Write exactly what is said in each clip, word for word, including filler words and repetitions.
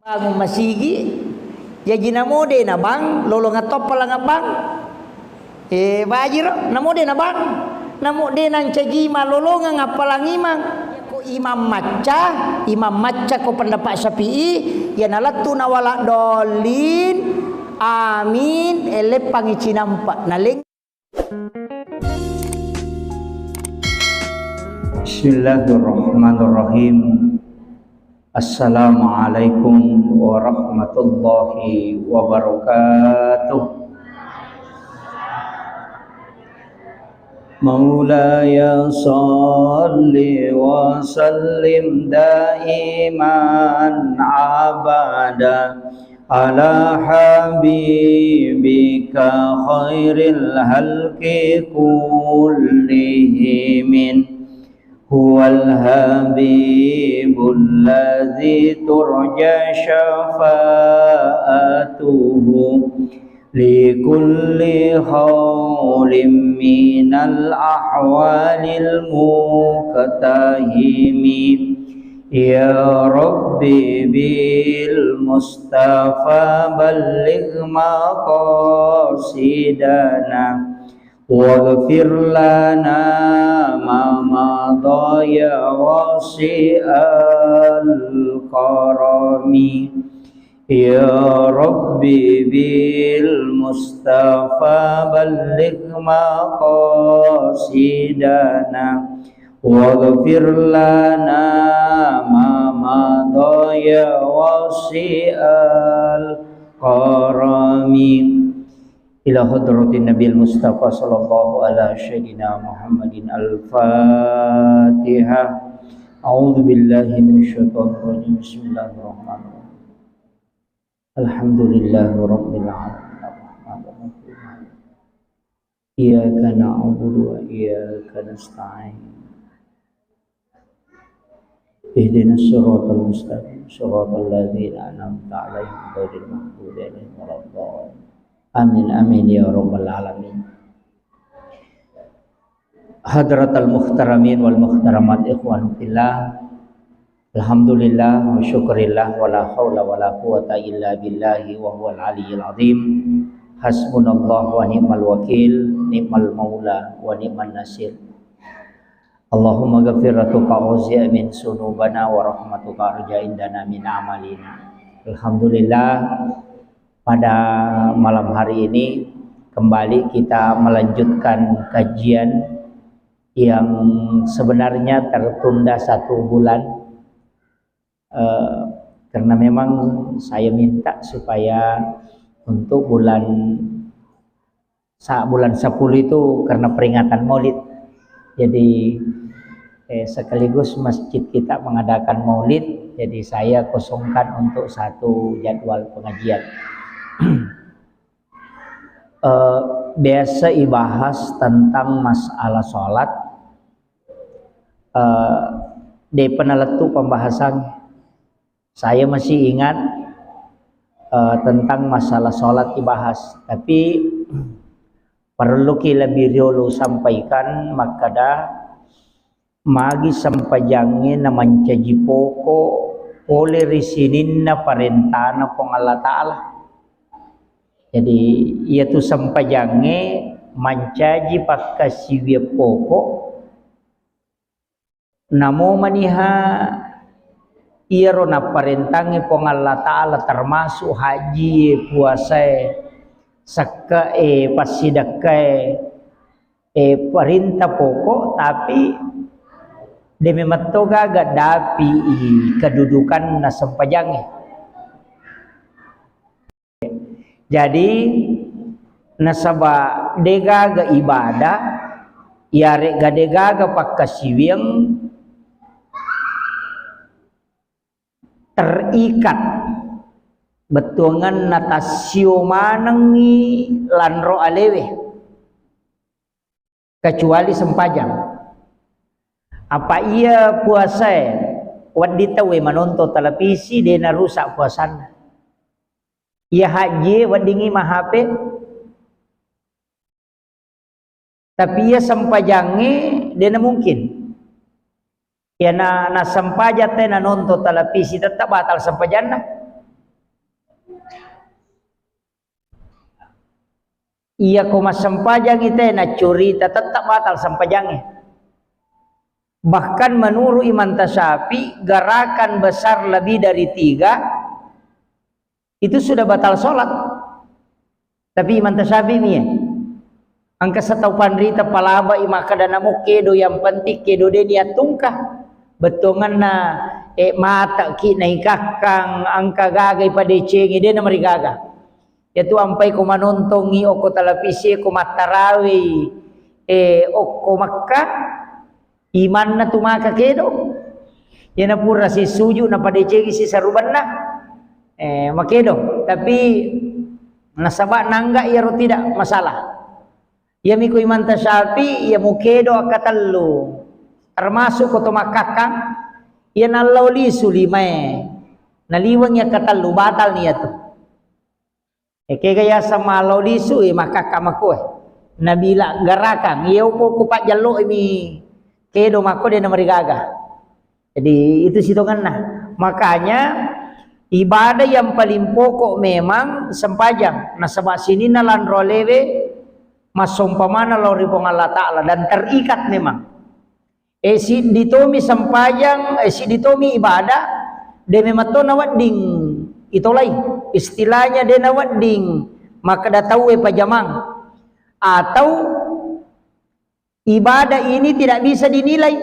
Bangun masigi, jaji namo de' nabang, lolongeng to appalang abbang. Eh, bajiro, namo de' nabang. Namo de' nancaji malolongeng appalang imang. Ko imam macca, imam macca ko pendapat Syafi'i, ya nalettu na wala dollin, amin, eleppangi cinampa, naleng. Bismillahirrahmanirrahim. Assalamualaikum warahmatullahi wabarakatuh. مولاي صل وسلم دائما أبدا على حبيبك خير الخلق كلهم. هو الحبيب الذي ترجى شفاعته لكل هول من الأهوال المقتحم. يا رب بالمصطفى بلغ مقاصدنا واغفر لنا ما مضى يا واسع الكرم. يا رب بالمصطفى بلغ مقاصدنا واغفر لنا ما مضى يا واسع الكرم. إلى حضرة النبي المصطفى صلى الله على سيدنا محمد الفاتحة. أعوذ بالله من الشيطان الرجيم. بسم الله الرحمن الرحيم. الحمد لله رب العالمين. الرحمن الرحيم. إياك نعبد وإياك نستعين. اهدنا الصراط المستقيم، صراط الذين أنعمت عليهم غير المغضوب عليهم ولا الضالين. آمين، آمين يا رب العالمين. حضرة المحترمين والمحترمات، إخوان في الله. الحمد لله وشكر الله، ولا حول ولا قوة إلا بالله وهو العلي العظيم. حسبنا الله ونعم الوكيل، نعم المولى ونعم النصير. اللهم مغفرتك أوسع من ذنوبنا ورحمتك أرجى عندنا من أعمالنا. Alhamdulillah, pada malam hari ini kembali kita melanjutkan kajian yang sebenarnya tertunda satu bulan, eh, karena memang saya minta supaya untuk bulan sa-, bulan sepuluh itu karena peringatan Maulid. Jadi, eh, sekaligus masjid kita mengadakan Maulid, jadi saya kosongkan untuk satu jadwal pengajian. Eh, biasa ibahas tentang masalah sholat, eh, depa nalettu pembahasan. Saya masih ingat, eh, tentang masalah sholat dibahas. Tapi, perluki lebih riolo sampaikan, makkada magi sempajangnge namancaji poko pole ri sininna parentana Puang Allah Ta'ala. Jadi, iyatu sempajangnge mancaji pakkasiwiang poko. Namo maniha iyaro napparentangngi Puang Allah Ta'ala, termasuk haji, puasae, sekke'e, passidekkae, eh, perintah pokok, tapi de memetto gaga dapi kedudukan na sempajangnge. Jadi, nasaba degaga ibadah, iyare'ga degaga pakkasiwiang terikat, bettuanganna tassio manengngi lanro alewe. Kecuali sempajang. Apa iya puasae, wedding tauwe manonton televisi, de narusak puasanna. Iya hajjie weddingngi ma H P, tapi iya sempajangnge de na mungkin. Iya na, na sempajang te na nonton televisi, tetap batal sempajanna. Iya ko massempajangi te naccurita, tetap batal sempajangnge. Bahkan menurut Imam Tasyafi, gerakan besar lebih dari tiga itu sudah batal sholat. Tapi Imam Tasyafi mi, ya. Engka setau panrita palaba i makkeda namo kedo, yang penting kedo de niattungka. Bettuanganna, eh, mata ki naikakkang, engka gaga ipadecengi, de namarigaga. Yatu ampai ko manontongi okko televisi, ko mattarawei, eh, okko Mekka, imanna tu maka kedo. Yana pura sisuju napadecengi sisarubanna, eh, makedo. Tapi nasaba nangga iyaro tidak masalah. Iyami ko Imam Tasyafi, iya mukedo akkatellu. Termasuk ko to makkakkang, iya nallau lisu limae. Naliwengi akkatellu, batal ni iyatu. Ekega yaseng mallau lisu, eh, makkakka makkoe. Nabila garakang, iya upo ku pajjallo mi kedo makko de namarigaga. Jadi itu sitongenna. Makanya ibadah yang paling pokok memang sempajang. Nasaba sininna lanro alewe massompamana lao ri Puang Allah Ta'ala dan terikat memang. Eh, siddi tomi sempajang, eh, siddi tomi ibadah, de memang to nawedding itolai. Istilahnya de nawedding makkeda tauwe pajamang. Atau ibadah ini tidak bisa dinilai.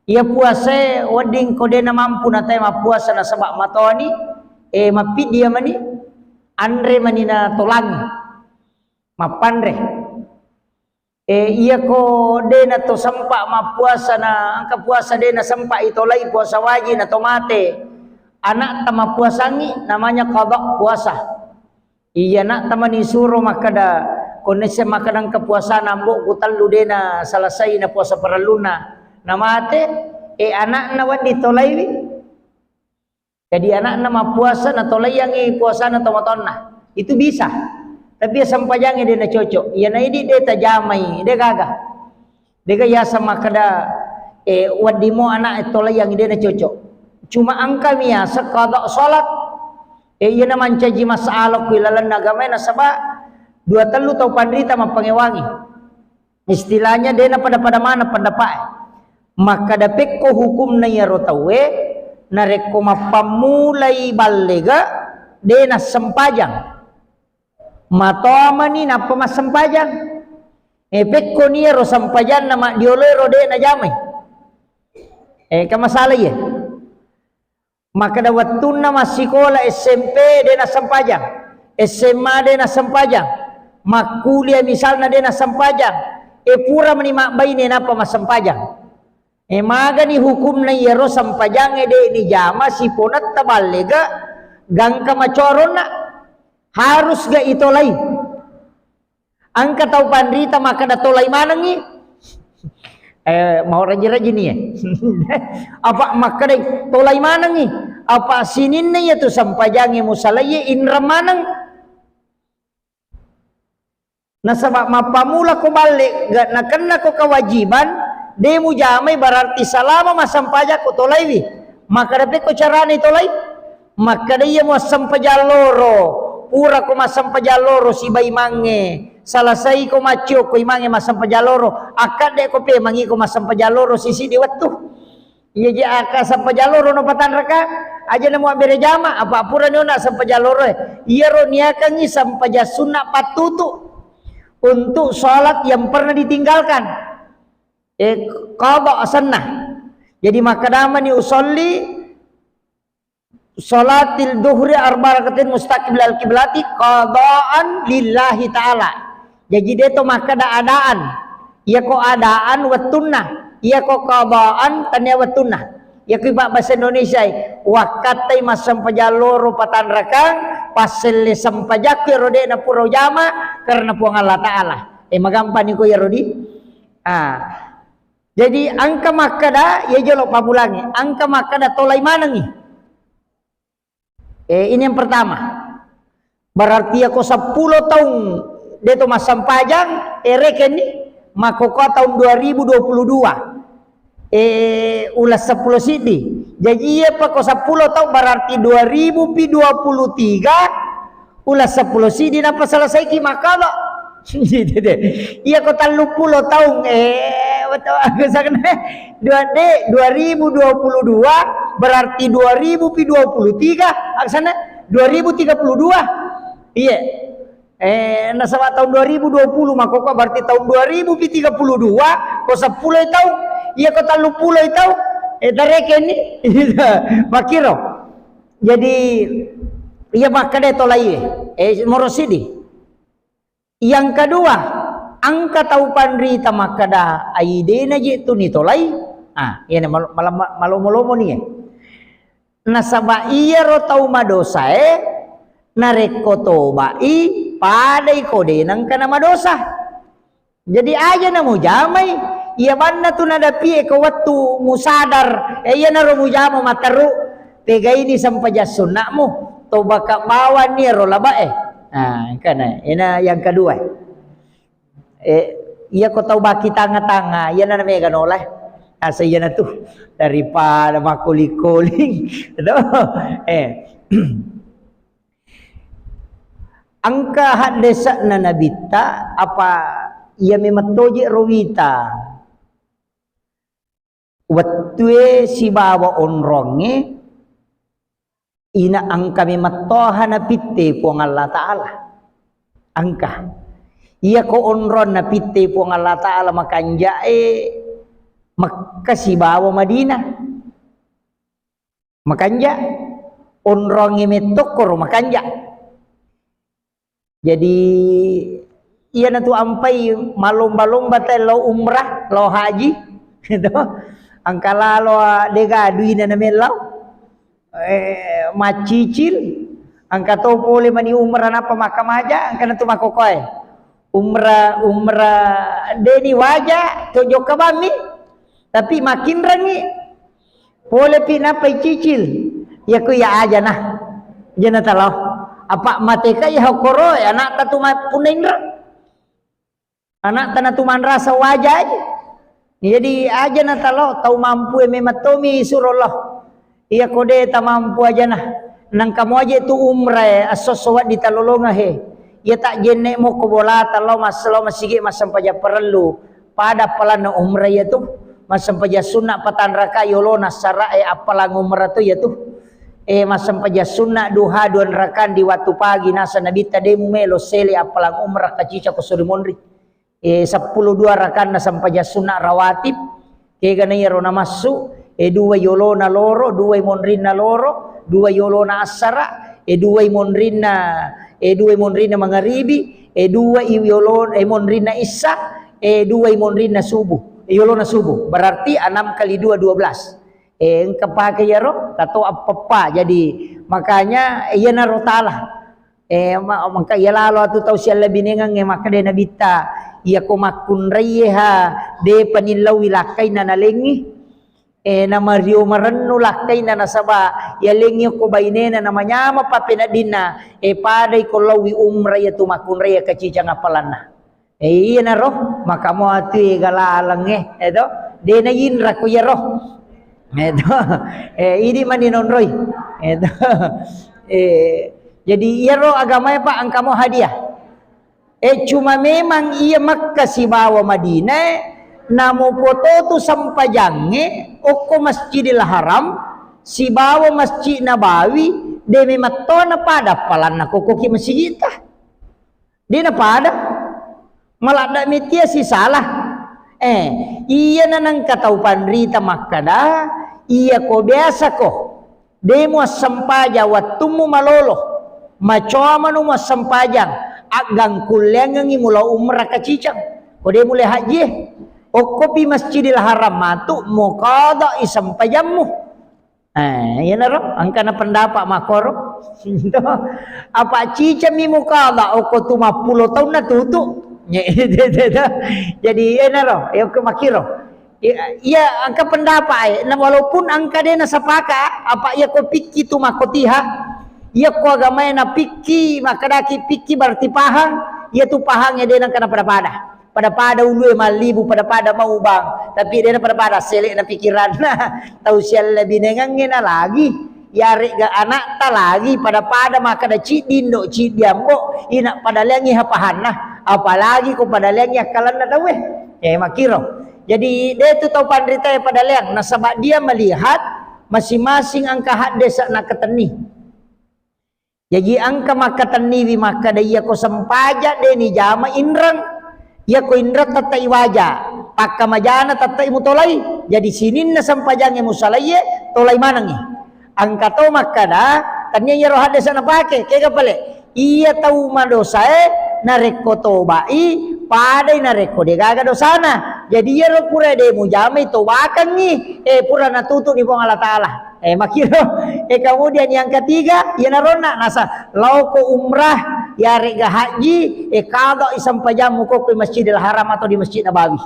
Iya puasa wedding ko de namampu natae mappuasa nasaba matoni, eh, mappiddi mani, anre mani natolangi, mappanre. Eh, iya ko de na to sempa mappuasa na engka puasa de na sempa itolai puasa wajib na to mate. Anakta mappuasangi namanya qada puasa. Iya anakta mani suro makkeda, ko nesse makkeda engka puasana ambo'ku tellu de na selesai na puasa parellunna. Na mate, eh, anakna wedding tolaiwi. Jadi anakna mappuasa natolaiyangi puasana tomatoanna. Itu bisa. Tapi ya sempajangnge de nacocok. Iya na idi de tajamai, de gaga. Dega yaseng makkeda, eh, wedding mo anak tolaiyangi de nacocok. Cuma engka mi yaseng qada salat. Eh, iyana mancaji masalah ku ilalenna agamae nasaba dua tellu tau panrita mappangewangi. Istilahnya de na pada-pada mana pendapatnya. Makkeda pekko hukumna iyaro tauwe, narekko mappammulai ballega, de nassempajang. Matoa mani nappa massempajang. Eh, pekko niaro sempajanna maddiolo ero de najamai. Eh, ka masalah iya. Makkeda wettunna massikola S M P de nassempajang, S M A de nassempajang, makkuliah misalna de nassempajang, e pura mani mabbaine nappa massempajang. E magani hukumna iyaro sempajangnge de nijama siponetta ballega gangka macoaronna, harus ga itolai. Engka tau panrita makkeda tolai manengngi. Eh, mau raji-raji ni, eh. Apa makkedai tolai manengngi? Apa sininna iya tu sempajangnge musalaiye inreng maneng. Nasaba mappamula ko balle, ga nakenna ko kewajiban, de mujamai berarti salama massempajang ko tolaiwi. Makkeda pekko carana itolai? Makkeda iya muassempajang loro, pura ko massempajang loro siba imangnge, salasai ko maccio ko imangnge massempajang loro, akkadde ko pemangi ko massempajang loro sisi di wettu. Iya je akka sempajang loro no patanraka, aja na muabbere jama, apa pura ni ona sempajang loro e. Iyaro niakangi sempajang sunna pattutu untuk sholat yang pernah ditinggalkan. Eh, qada asanna. Jadi makkedamani usolli sholatil duhri arba rakatin mustaqbil al kiblati qadaan lillahi ta'ala. Jadi de to makkeda adaan. Iya ko adaan wettunna, iya ko qadaan tania wettunna. Iya ko bahasa Indonesia, wakkattai massempajang loro patanrakang, passelle sempajakku ero de na pura ujama karena Puang Allah Ta'ala. Eh, magampang ni ko iyaro di. Ah. Jadi engka makkeda, iya jolo pamulangi, engka makkeda tolai manengi. Eh, ini yang pertama. Berarti iya ko seppulo taung de to massempajang, eh, rekenni, makkoko taung dua ribu dua puluh dua. Eh, ulas seppulo siddi. Jadi iya pa ko seppulo taung berarti dua ribu pi dua puluh tiga, ulas seppulo siddi nappa selesaiki makkada. Iya ko telluppulo taung, eh, betul, aku sana. Dua, de, dua ribu dua puluh dua, berarti dua ribu pi dua puluh tiga, aku sana, dua ribu tiga puluh dua. Iya. Eh, nasaba tahun dua ribu dua puluh mako ko, berarti tahun dua ribu pi tiga puluh dua, ko seppulo taung. Iya ko telluppulo taung. Eh, tarekeni. Makiro. Jadi, iya makkeda tolai, eh, moro sidi. Yang kedua, engka tau panrita makkeda, "Ai, dena je tu nitolai." Ah, iyana mal-, mal-, malomo-lomo ni, eh. Nasaba iyaro tau madosae, narekko tobai, padai ko de nengka namadosa. Jadi aja namujamai, iya banna tu nadapie ko wettu musadar, eh, iyanaro mujama matteru, pegaini sempajang sunna'mu, tobaka bawang iyaro labae. Nah, engkana, ena yang kedua. Eh, iya ko tau baki tanga-tanga, iyana mega nolai. Asa iyana tu daripada makkoli-koli. Gitu. Eh. Engka haddese'na Nabitta, apa iya memang toje ro wita. Wettue sibawa onrongnge, ina engka memang toha napitte Puang Allah Ta'ala. Engka. Iya ko onrong napitte Puang Allah Ta'ala makanjae Mekka sibawa Madinah. Makanja, onrongnge mettokkoro makanja. Jadi, iyanatu ampai malomba-lomba te lao umrah, lao haji. Gitu. Engka lalo, ah, dega duina namellau. Eh, maccicil. Engka to pole mani umrah napa makkamaja, engka natu makkokoe. Umrah, umrah deni waja, to jokka bammi. Tapi makinrangi. Pole pi nappa icicil. Iya ku iya aja nah. Jana talao. Apa mateka iya hokkoro, eh, anakta tu ma-, punna inra. Anakta na tu manrasa waja aja. Jadi aja na talao, tau mampu e memang tomi suro Allah. Iya ko de tamampu aja nah. Nangka mo aja tu umrah e, asso-asso waddi talolonga he. Iya tak jenne mo ko bola talao mas-, lao masigi massempajang parellu. Pada appalanna umrah iyatu, massempajang sunna patanraka yolona sara e appalang umrah tu iyatu. E, massempajang sunna duha dua rakaat di waktu pagi, nasa Nabitta de mumelo sele appalang umrah kacica ko suri monri. E, seppulo dua rakaatna sempajang sunna rawatib, kegana iyaro namassu, e, dua yolona loro, dua monrinna loro, dua yolona assara, e, dua monrinna, e, dua monrinna mangaribi, e, dua i yolo-, e, monrinna issa, e, dua i monrinna subuh, e, yolona subuh. Berarti enam kali dua, dua belas. E, engka pake iyaro, kato appeppa. Jadi, makanya, iyanaro tala. E, ma-, maka iya lalo atu tau siallabinengang e makkeda Nabitta, iya ko makkunraiye ha, de panillauwi lakkainna nalengi. E, namario marennu lakkainna nasaba yalengi ko bainena namanyama pappeneddinna, e, padai ko lauwi umrah iyatu makkunrai kacicang appalanna. E, iyanaro, maka mo atu e galalang e, eto, de na inra ko iyaro. Eto, e, idi mani nonroi. Eto, e, jadi iyaro agamae, Pak, engka mo hadiah. E, cuma memang iya Makkah sibawa Madinah, namo pototu sempajangnge okko Masjidil Haram sibawa Masjid Nabawi, de memettona pada appalanna kokkoki masigitta. De napada. Maladda metia sisala. E, iya nanangka tau panrita makkada, iya ko biasa ko. De muassempajang wattummu malolo, macoa manu muassempajang, aggangkulleangengngi mulao umrah kacicang. Ko de mulai hajjie, okkopi Masjidil Haram matu muqadai sempajammu. E, iyanaro, engkana pendapat makkoro. Apa cicammi muqada okko tu mappulo taunna tutu. Jadi iyanaro, iya ko makkiro. Iya, iya, engka pendapat e. Nah, walaupun engka de nasapaka, apa iya ko pikki tu makkotiha, iya ko agamae na pikki, makkadaki pikki berarti pahang, iya tu pahang e de nengka napada-pada. Pada-pada ulue mallibu, pada-pada maubang, tapi de napada-pada sele na pikiranna. Tau siallabinengangnge na lagi. Yaregga anakta lagi pada-pada makkada ciddi indo, ciddi ambo, ina pada leangi ha pahanna. Apalagi ko padaleangngi akkalanna tauwe. Eh, makkiro. Jadi, de' tu tau panritae padaleang, nasaba' dia melihat masing-masing engka haddesa' nakatenni. Jaji engka makkatenniwi makkada, iya ko sempaja' de' nijama inreng, iya ko inreng tette' iwaja', pakkamajana tette' imutolai. Jadi sininna sempajangnge musalaiye, tolai manengngi. Engka to makkada, tennia iyaro haddesa' napake, kega pale? Iya tau madosae, narekko toba'i, padai narekko de'gaga dosana. Jadi iyaro pura de' mujamai, tobakengngi, eh, pura natutu'ni Puang Allah Ta'ala. Eh, makkiro. Eh, kemudian yang ketiga, iyanaronna nasa laoko umrah, yare'ga haji, eh, qada'i sempajammu ko, ko Masjidil Haram atau di Masjid Nabawi.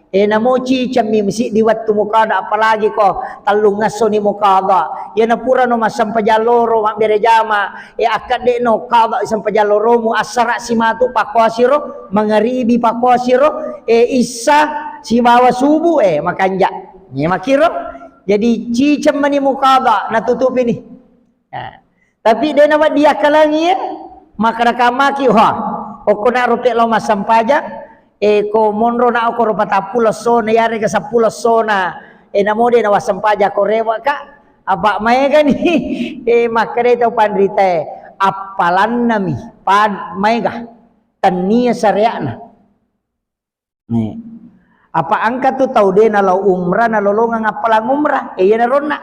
Eh, namo cicemmi siddi wettu muqada, apalagi ko tellung essoni muqada. Iyana purano massempajang loro, mabbere jama, eh, akkedde'no qada sempajang loromu, assara' simatu pakkuasiro, mangaribi pakkuasiro, eh, issa sibawa subuh, eh, makanja'. Iya makkiro. Jadi ciceng mani muqada, natutupini. Nah, tapi de' nawedding akkalangngi, eh, makkada kamaki, wah, okko na' rope' lao massempajang, eh, ko monro na' okkoro patappulo essona, yarega seppulo essona, eh, namo de' nawassempajang ko rewe'ka, apa' maegani, eh, makkadai tau panritae, appalannami, pad-, maega, tennia syariatna. Nih. Apa' engka tu tau de' nalao umrah, nalolongeng appalang umrah. Eh, iyanaronna.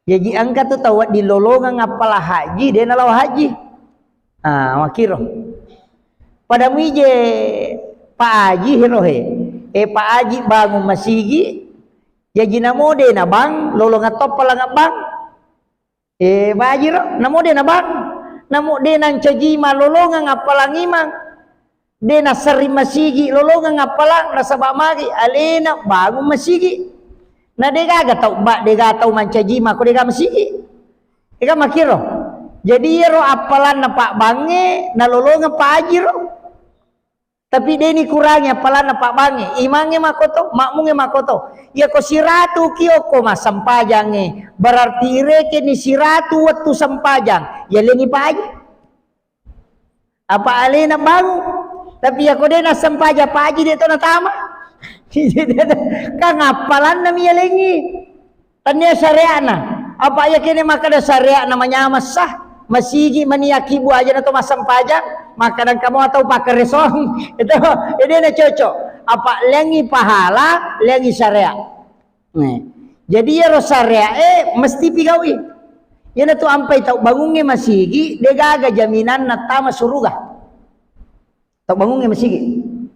Jaji engka tu tau wedding lolongeng appalang haji, de' nalao haji. Ah, makkiro. Pada muije Pak Haji hero he. Eh, Pak Haji bangun masigi, jaji namo de' nabang, lolongeng to appalang bang. Eh, bajiro, namo de' nabang. Namo de' nancaji malolongeng appalang imang. De' nasserring masigi lolongeng appalang, nasaba' magi alena bangun masigi. Na de'gaga tau ba-, de'ga tau mancaji mako de'ga masigi. Ega makkiro. Jadi iyaro appalanna Pak Bangnge nalolongeng Pak Hajiro. Tapi de' nikurangi appalanna Pak Bangnge, imangnge makoto, makmungnge makoto. Iya ko siratu ki okko massempajangnge, berarti irekeni siratu wettu sempajang, yalengngi Pak Haji. Apa alena bangung. Tapi iya ko de' nassempajang Pak Haji, de' to natama. Kan appalanna mi yalengngi. Tennia syariatna. Apa iya kene makkada syariatna manyameng sah? Masigi mani akkibu aja na to massempajang, makkada engka mo tau pakkaresong. Itu, jadi na cocok. Apa lengngi pahala, lengngi syariat. Nih. Jadi iyaro syariat, eh, mesti pigaui. Iyana tu ampai tau bangungnge masigi, de'gaga jaminanna tama suruga. Tau bangungnge masigi,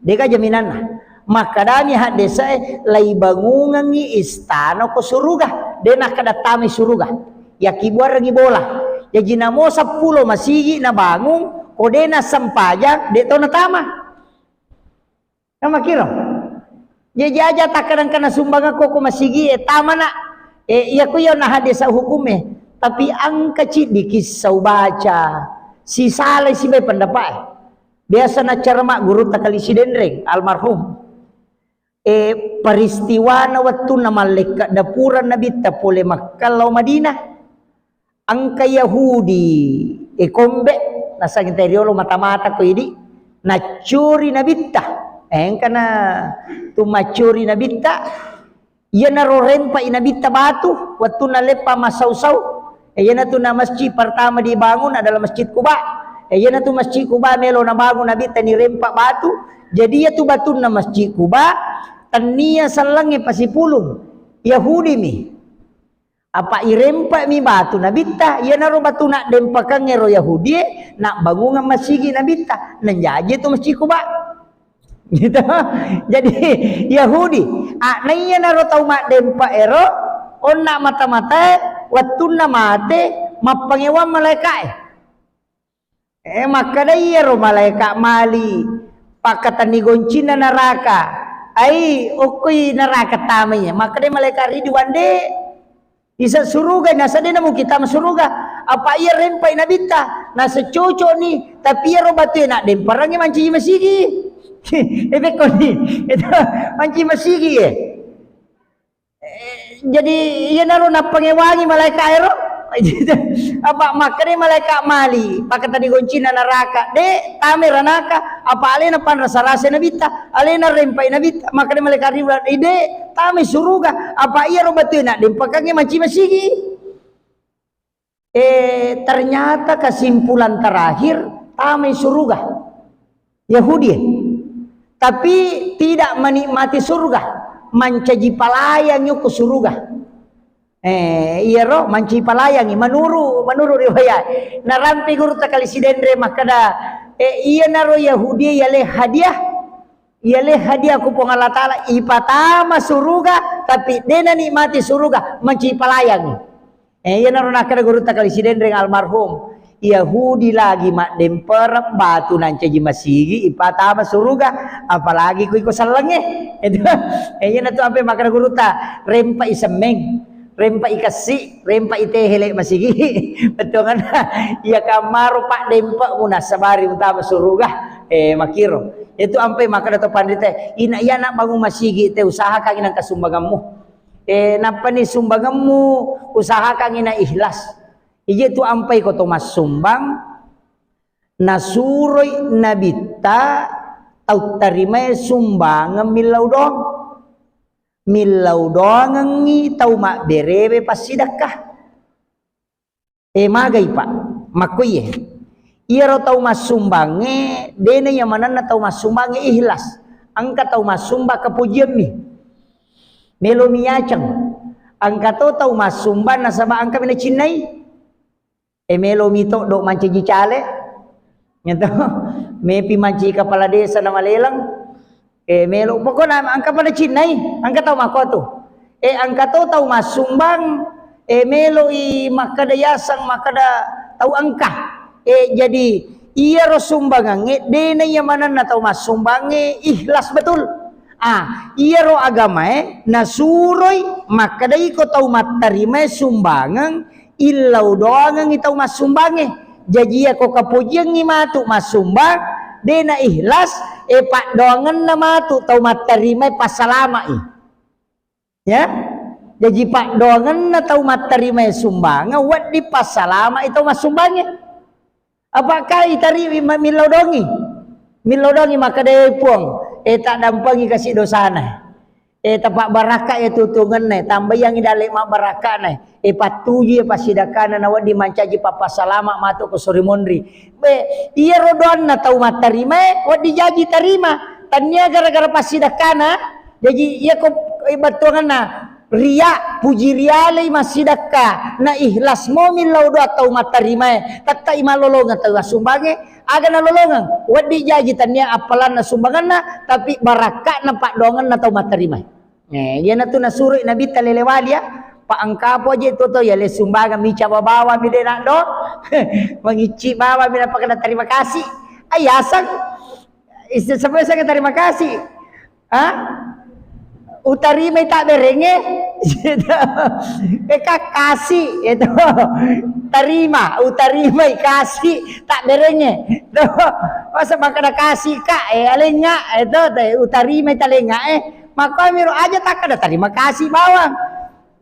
de'ga jaminanna. Makkadami haddesae, laibangungengngi istana ko suruga, de' nakkada tamai suruga. Yakkibuarengngi bola. Jaji namo seppulo masigi nabangung, ko de' nassempajang, de' to natama. Kan makkiro. Jaji aja takkadang kana sumbangakko ko masigi, eh, tamana. Eh, iya ko iya na haddesa hukume. Tapi engka ciddi kissa ubaca. Sisalai sibawa pendapat, eh. Biasa naccarama gurutta Kali Sidenreng, almarhum. Eh, peristiwana wettunna mallekka dapureng Nabitta pole Makkah lao Madinah. Engka Yahudi, eh, kombe, nasang tau riolo mata-mata ko idi, naccuri Nabitta. Eh, engkana tu maccuri Nabitta, iyanaro rempai Nabitta batu, wettunna leppa massau-sau. Eh, iyanatu na masjid pertama dibangun adalah Masjid Quba. Eh, iyanatu Masjid Quba melo nabangun Nabitta nirempa batu. Jadi iyatu batunna Masjid Quba, tennia sellengnge pasipulung. Yahudi mi. Apa irempami batu Nabitta, iyanaro batu naddempakengngero Yahudie, nabbangungeng masigi Nabitta, nanjaji tu Masjid Quba. Gitu. Jadi Yahudi, ah, naiyanaro tau maddempa ero, onna mata-matae, wettunna mate, mappangewang malaikae. Eh, makkeda iyaro malaeka mali pakkatenni goncinna naraka. Ai, okkoi naraka tamai. Makkeda malaeka Ridwan, de, isa suruga, nasa de namuki tama suruga. Apa iya rempai Nabitta? Nasa cocok ni, tapi iyaro batue naddemparangngi mancaji masigi. Eh, pekkoni. Itu mancaji masigi, eh. Eh, jadi iyanaro nappangewangi malaeka ero, Apa makkeda malaikat mali, pakatani goncina neraka, de, tame ranaka, apa alena panrasa-rasa nabitta, alena rempai nabitta, makkeda malaikat Jibril, de, tame suruga, apa iyaro batue naddempakangnge manci masigi. Eh, ternyata kesimpulan terakhir, tamai suruga. Yahudi. Tapi tidak menikmati surga, mancaji pelayan yoko suruga. Eh, iyaro mancaji pelayan, menurut, menurut riwayat. Narampe guru takali sidenre makkeda, eh, iyanaro Yahudi yale hadiah, yale hadiah ku Puang Allah Ta'ala, ipatama suruga, tapi dena nikmati suruga, mancaji pelayan. Eh, iyanaro nakkeda gurutta kali sidenreng almarhum, Yahudi lagi maddempereng batu nancaji masigi, ipatama suruga, apalagi ku iko sellengnge. Itu, eh, iyanatu ampe makkeda gurutta, rempai semmeng, rempai kessi, rempai tehele masigi. Bettuanganna, iya kammaro paddempe'mu nassabari utama suruga. Eh, makkiro. Itu ampe makkeda to panrita, ina iyana bangun masigi te usahakan inang kasumbangammu. Eh, nappani sumbangemmu usahakangngi na ikhlas. Ije tu ampai ko to massumbang, nasuroi nabitta tau tarimae sumbangeng millau doang. Millau doangengngi tau mabberewe passidekka. Eh, magai, Pak? Makkuiye. Iyaro tau massumbangnge, dena iya manenna tau massumbangnge ikhlas. Engka tau massumbang kepujiammi. Melomi yaceng. Engka to tau massumbang nasaba engka mi nacinnai. Eh, melomi to do mancaji caleg. Nyeto. Mepi mancaji kepala desa na maleleng. Eh, melo, pokokna engka pada cinnai, engka tau makko tu. Eh, engka to tau massumbang, eh, meloi makkeda yaseng, makkeda tau engka. Eh, jadi iyaro sumbangangnge, dena iya manenna tau massumbangnge ikhlas betul. Ah, iyaro agamae nasuroi makkeda iko tau mattarimae sumbangeng, illau doangengngi tau massumbangnge. Jaji iyako kapojiangngi matu massumbang, dena ikhlas, eh, paddoangenna matu tau mattarimae passalama'i. Ya? Jaji paddoangenna tau mattarimae sumbangeng wedding passalama'i tau massumbangnge. Apakah itari ma-, millau dongi? Millau dongi makkeda, "Eh, Puang, eh, taddampengi kasi dosana. Eh, tapabbarakka ya tutungenna, tambaiangi dalle mabbarakkana. Eh, pattuju ya passidakkana na wedding mancaji pappassalama matu ko sori monri." Be, iyaro doanna tau mattarimae wedding jaji tarima. Tania gara-gara passidakkana, jaji iyako, eh, battuangenna Riya, puji rialei massidekka, na ikhlas mo millau doa tau mattarimae, tettai malolongeng tau assumbange, aga nalolongeng, wedding jaji tania appalanna sumbanganna, tapi barakka'na paddoangenna tau mattarimae. Eh, iyanatu nasuroi Nabitta lele wali ya, pa engkapo aje to to ya le sumbangan mica bawa mi de naddo, mangicci bawa mi napakana terima kasih. Ai aseng, Isi-, sampai saya terima kasih. Hah? Utarimai tak berenge? Eh, ka-, kasih, itu. Terima, utarimai kasih, tak berenge. Tuh, masa makkeda kasih, Kak, eh, alenga, itu, teh, utarimai talenga, eh. Maka miro aja tak ada terima kasih bawang.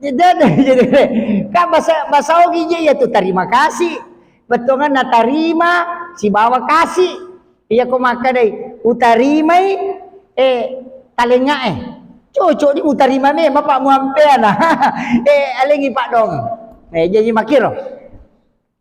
Jadi, jadi, Kak, bahasa, bahasa Ogi je, ya tuh, terima kasih. Bettuanganna tarima sibawa kasih. Iya ko makkedai, "Utarimai, eh, talengae." Cocok di utarima memang, Pak, muampeana. Eh, alengi paddoangeng. Eh, jadi makkiro.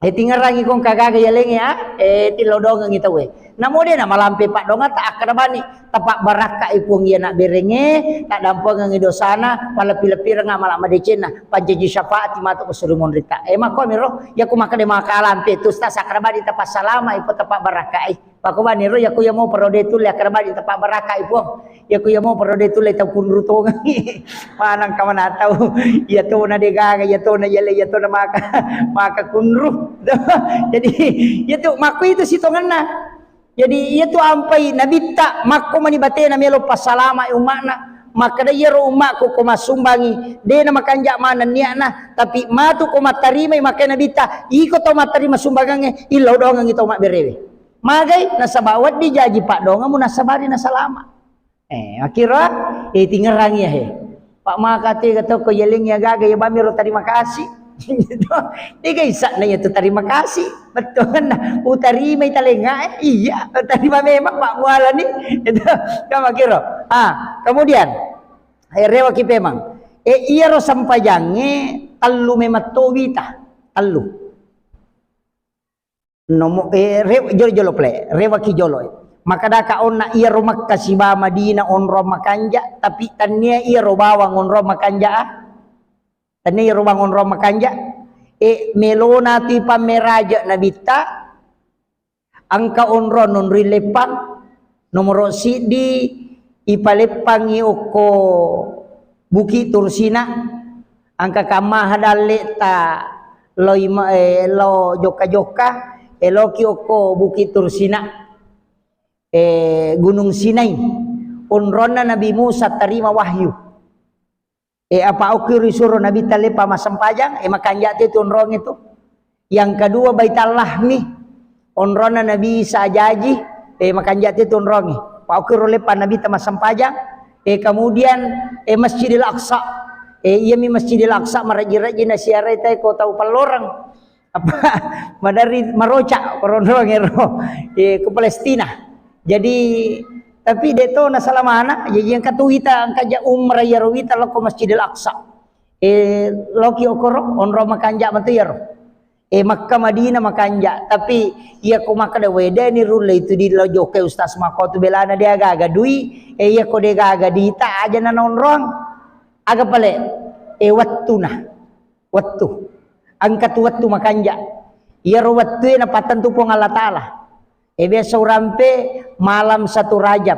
Eh, tingerangi kong kagaga ya lengi ya. Eh, tillau doangengi tauwe. Namo de na malampe paddoangeng ta akkeda bani. Tapabbarakkai Puang iya nabberenge, taddampengengi dosana, malebbi-lebbireng amala madecenna, pancaji syafaati matu ko suri monritta. Eh, makko miro, iya ko makkeda makalampe tu, Ustaz, akkeda bani tapassalama, iko tapabbarakkai. Pakko bani ro, iya ko iya mo parode tulle, akkeda bani tapabbarakkai Puang. Iya ko iya mo parode tulle tau kunru tongengi. Manang kamana tau, iya tona de gaga, iya tona yale, iya tona maka, maka kunru. Jadi, iya tu, makko itu sitongenna. Jadi, iya tu ampai Nabitta, makko mani batena melo passalama umma'na. Makkeda iyaro umma'ku ko massumbangi, de na makanja maneng niatna, tapi matu ko mattarimai, makkedai Nabitta, iko tau mattarima sumbangangnge, illau doangengi tau mabberewe. Magai, nasaba wedding jaji paddoangemmu, nassabari nasalama. Eh, akhirnya, eh, tingerangi ya, he. Pak maka tega toko yalengi agaga ya bamiro terima kasih. Gitu. Dega isa'na iya tu terima kasih. Betul. Nah, utarimai talenga, eh, iya, utarima memang Pak Muala ni. Itu kan makiro. Ah, kemudian, eh, rewaki pemang. Eh, iyaro sempajangnge tellu memang to wita. Tellu. Nomo, eh, re-, jolo-jolo ple, rewaki jolo. Makadaka onna iyaro Makkah siba Madinah onrong makanja, tapi tania iyaro bawang onrong makanja, ah. Tania iyaro bawang onrong makanja. Eh, melona tu ipammeraja Nabitta, engka onrong nonroi leppang, nomoro siddi ipaleppangi okko Bukit Tursina, engka kammaha dalle'ta lo ima-, eh, lo jokka-jokka, eloki okko Bukit Tursina, eh, Gunung Sinai. Onronna Nabi Musa tarima wahyu. Eh, apa okki risuro Nabitta leppa massempajang, eh, makanja te tu onrong itu. Yang kedua, Baitul Lahmi, onronna Nabi Isa ajaji, eh, makanja te tu onrongi. Pa okki ro leppa Nabitta massempajang, eh, kemudian, eh, Masjidil Aqsa. Eh, iyami Masjidil Aqsa marejji-rejji nasiarai tae ko tau palloreng. Apa, madari maroca, koronrong ero, eh, ke Palestina. Jadi, tapi de to nasalamana, jadi engka tu wita, engka ja umrah iyaro wita lokko Masjidil Aqsa. Eh, loki okoro, onrong makanja matu iyaro. Eh, Makkah Madinah makanja, tapi iya ko makkeda, "Wede ni rulle itu di lo jokke Ustaz Mako tu belana de gaga dui." Eh, iya ko de gaga dita aja na onrong. Aga pale? Eh, wettuna. Wettu. Engka tu wettu makanja. Iyaro wettue napattentu Puang Allah Ta'ala. Eh, biasa urampe malam satu Rajab.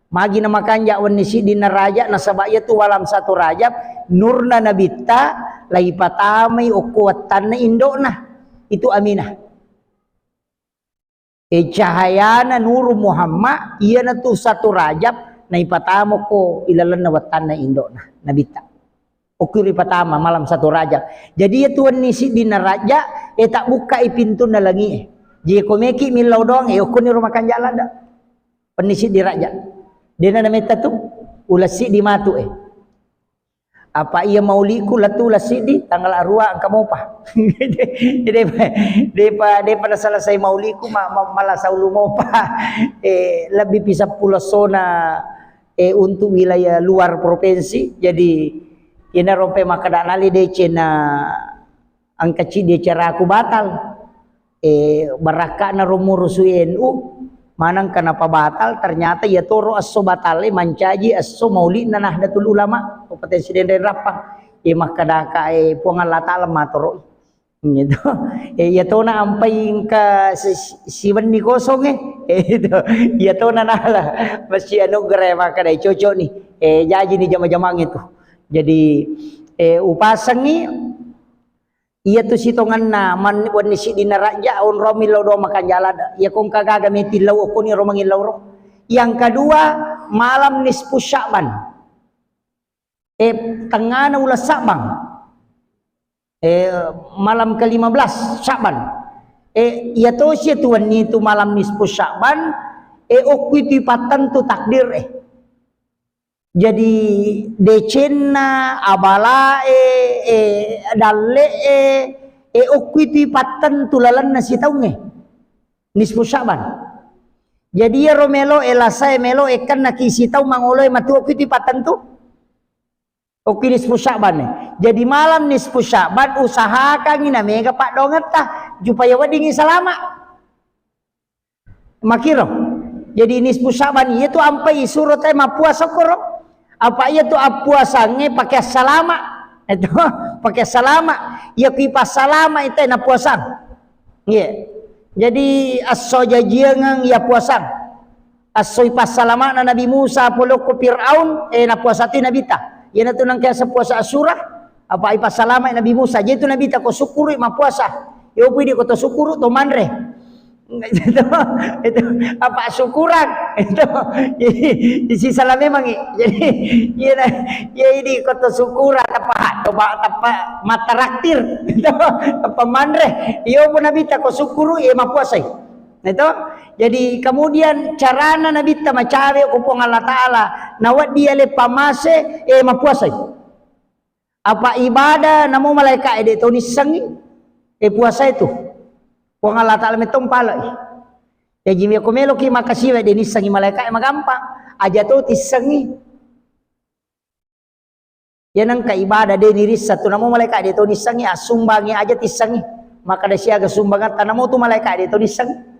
Magi na makanja wenni siddinna Rajab, nasaba iya tu malam satu Rajab, nurna Nabitta laipatamai okko wettanna indo'na. Itu Aminah. Eh, cahayana Nuru Muhammad, iyanatu satu Rajab, naipatama ko ilalenna wettanna indo'na, Nabitta. Okki ripatama malam satu Rajab. Jadi, iya tu wenni siddinna Rajab, eh, tabbukkai pintunna langi'e. Jadi, ko meki millau doang, eh, okkoni ro makanja ladde. Wenni siddi Rajab. Dena nametta tu, uleng siddi matu, eh. Apa iya mauliku lettu uleng siddi, tanggal arua engka mopa. Jadi, depa, depa, depa naselesai mauliku, ma-, ma-, mala saulu mopa. Eh, lebbi pi seppulo essona, eh, untuk wilayah luar provinsi. Jadi, iyanaro pe makkeda nali deceng na engka ciddi acaraku batal. Eh, barakka'na ro murusu N U, maneng kenapa batal, ternyata iya toro esso batalle mancaji esso mauli'na Nahdlatul Ulama, Kabupaten Sidenreng Rappang. Eh, makkedaka, eh, Puang Allah Ta'ala matoroi. Gitu. Eh, iya tona ampai engka si-, si-, siwenni kosong, eh. Eh, itu. Iya tona nala. Masih anugerah, makkedai cocok ni. Eh, jaji ni jama-jamang itu. Jadi, eh, upasengi, iya tu sitongenna man-, wenni siddinna Rajab, onrong millau doang makanja ladde. Iya ko engka gaga meti lau okkoni ro mangillau ro. Yang kedua, malam nisfu Sya'ban. Eh, tengngana uleng Sabbang. Eh, malam kelima belas Sya'ban. Eh, iya tosi tu wenni tu malam nisfu Sya'ban, eh, okki tu ipattentu takdir, eh. Jadi, decenna, abalae, eh, dalle'e, eh, okki tu ipattentu lalenna sitaungnge. Nisfu Sya'ban. Jadi, iyaro melo, eh, lasae melo, eh, kennaki sitaung mangoloe matu okki tu ipattentu. Okki nisfu Sya'ban, eh. Jadi, malam nisfu Sya'ban usahakangi namega paddoangetta, supaya weddingngi salama. Makiro. Jadi, nisfu Sya'ban iya tu ampai isuro tae mappuasa koro. Apa iya tu appuasangnge pake salama. Itu, pake salama. Iya ku ipassalama ita nappuasang. Iya. Jadi, esso jajiangeng iya puasang. Esso ipassalama'na Nabi Musa pole okko Fir'aun, eh, napuasa tu Nabitta. Iyanatu nangka yaseng puasa Asyura, apa ipassalamai Nabi Musa. Jadi tu Nabitta ko sukkuru mappuasa. Yo pui di ko to sukkuru to manre. Itu, itu apa syukuran? Itu. Jadi, isi salah memang i. Jadi, iya na, iya ini ko to syukuran apa, apa, apa mataraktir. Itu, apa manre. Iyo pun Nabitta ko sukkuru, iya mappuasai. Itu. Jadi, kemudian carana Nabitta macawe ko Puang Allah Ta'ala, nawedding ale pamase, eh, mappuasai. Apa ibadah namo malaika e de' to nissengngi. E puasa itu. Puang Allah Ta'ala metto mpalai. Jaji meko meloki makasiwa de' nissengngi malaika e magampang. Aja to tissengngi. Iya nengka ibadah de' nirissa tu namo malaika de' to nissengngi, assumbangi aja tissengngi. Makkeda siaga sumbangatta namo tu malaika de' to nissengngi.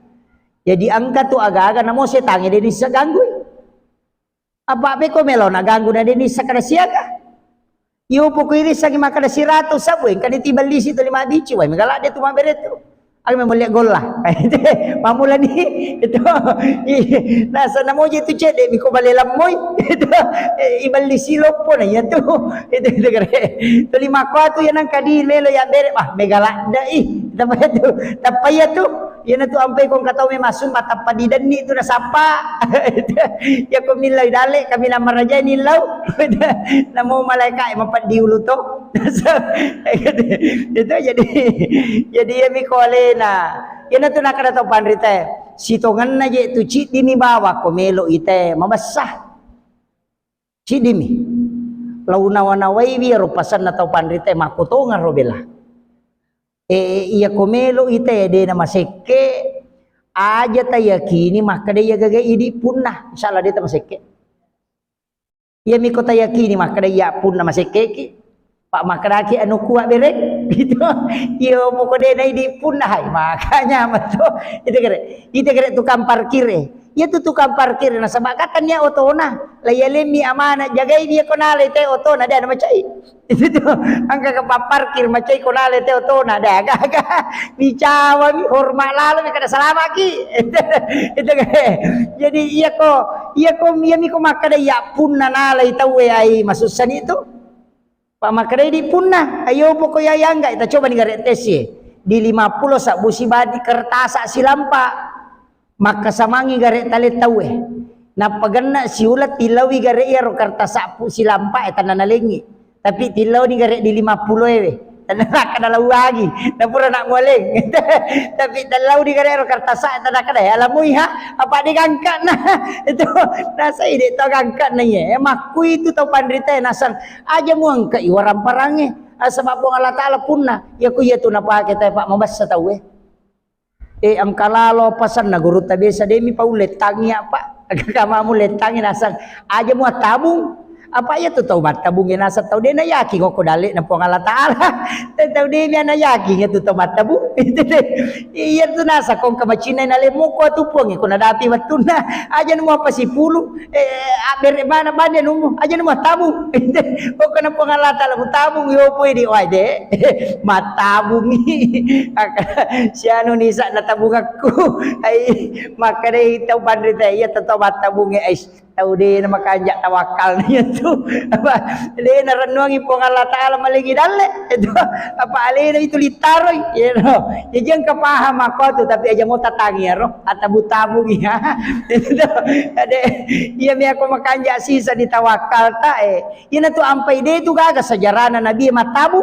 Jadi engka tu aga-aga namo setangnge de' nissa ganggui. Apa beko melo na ganggu na de' nissa kada siaga. Iyo poko irissengngi makkeda siratu sabbu engka de' tibellisi tu lima bici, wai megala de' tu mabbere tu. Aga memang lihat golla. Mamulani itu. Nasa namoji tu cedde' miko bale lammoi. Itu ibellisi loppo na iya tu. Itu itu kare. Tuli makko tu ya nang kadi melo ya bere. Wah, mega ladda ih. Tappa itu. Tappa iya tu. Iya na tu ampai kong katau memang sumba tappa didenni tu nasappa. Ya ko millau dale kami na marajai nillau. Namo malaika mapeddi ulu to. Itu jadi jadi iya miko alena. Iyanatu nakkeda tau panritae, sitongenna je tu ciddimi bawang ko melo itae mabessa. Ciddimi. Lau nawa-nawaiwi iyaro pasenna tau panritae makkotongeng ro bela. E, iya ko melo itae de' na masekke, aja tayakini makkeda iya gaga idi punna. Insyaallah de' ta masekke. Iyami ko tayakini makkeda iya punna masekkeki, pa makkedaki anukku abbereng. Gitu. Iyo poko de' naidi punna hai. Makanya mato. Itu kere. Itu kere tukang parkir e. Iya tu tukang parkir nasaba katanya otona. La yalemmi amana jagai dia ko nalai te otona de' na macai. Itu tu angka ke parkir macai ko nalai te otona de' gaga. Dicawami hormat lalo mi kada salamaki. Itu kere. Jadi iya ko Iya ko, iyami ko makkeda iya punna nalai tauwe ai masussani tu. Pa makkeda idi punna, ayo poko iya yangga, ita coba ni gare tes ye. Di lima pulo sabbu sibadi kertasa silampa. Makkasamangi gare tale tauwe. Nappa genna siula tilawi gare iyaro kertasa pu silampa e tanna nalengi. Tapi tillauni gare di lima pulo ewe. Tanna nakkeda lauwagi. Napura nak mualeng. Tapi tallauni gare ro kertasa tanna nakkeda ya lamui ha. Apa de' gangkana. Itu nasa ide to gangkana ye. Makku itu tau panrita nasang aja muangka iwarang parange. Asaba Puang Allah Ta'ala punna. Ya ku iya tu napake tai Pak mabessa tau e. Eh, engka lalo pasanna gurutta biasa demi pau lettangi apa? Kamamu lettangi nasang aja mua tabung. Apa iya tu tau mattabung e nasang tau dena yakin koko dalek na Puang Allah Ta'ala. Tau demi ana yakin iya tu tau mattabung. Iya tu nasang kong kamacinna na lemo ko tu Puang e ko nadapi wattunna. Aja mua pasipulu. Eh, abbere mana bande numu, aja nu tabung. Pokokna Puang Allah Ta'ala mu tabung yo poi di wae de. Mattabungi. Sianu nisa na tabungakku. Ai, makkedai tau panrita iya tetto mattabungi ais. Tau de na makanja tawakkalna iya tu. Apa de na rennuangi Puang Allah Ta'ala malengi dalle. Itu apa alena itu littaroi. Iya no. Jadi engka paham aku tu tapi aja mau tatangi ya roh. Atabu-tabu iya. Itu ade iya mi aku makanja sisa ditawakkalta e. Ina tu ampai de tu gaga sejarahna Nabi mattabu.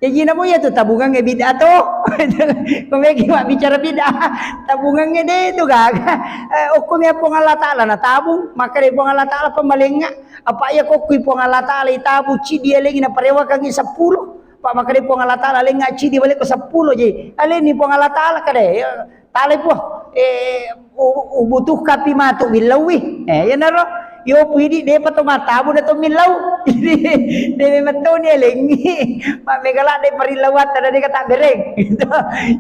Jadi namo iya tu tabungan e bid'ah to. Komeki mak bicara bid'ah. Tabungan e de tu gaga. Eh, hukum ya Puang Allah Ta'ala na tabung. Maka de Puang Allah Ta'ala pembalenga. Apa iya kokui Puang Allah Ta'ala itabu cidi alengi na parewakangi sepuluh. Pak makkedai Puang Allah Ta'ala, "Lengnga cidi bale ko seppulo je." Aleni Puang Allah Ta'ala kade, ya, talai Puang. Eh, u-, ubutuhkan pi matu millauwi. Eh, iyanaro. Yo pidi depa to matabu na to millau. Jadi, de memang to ni elengi. Pak megala de parillauan tadi kata bereng. Gitu.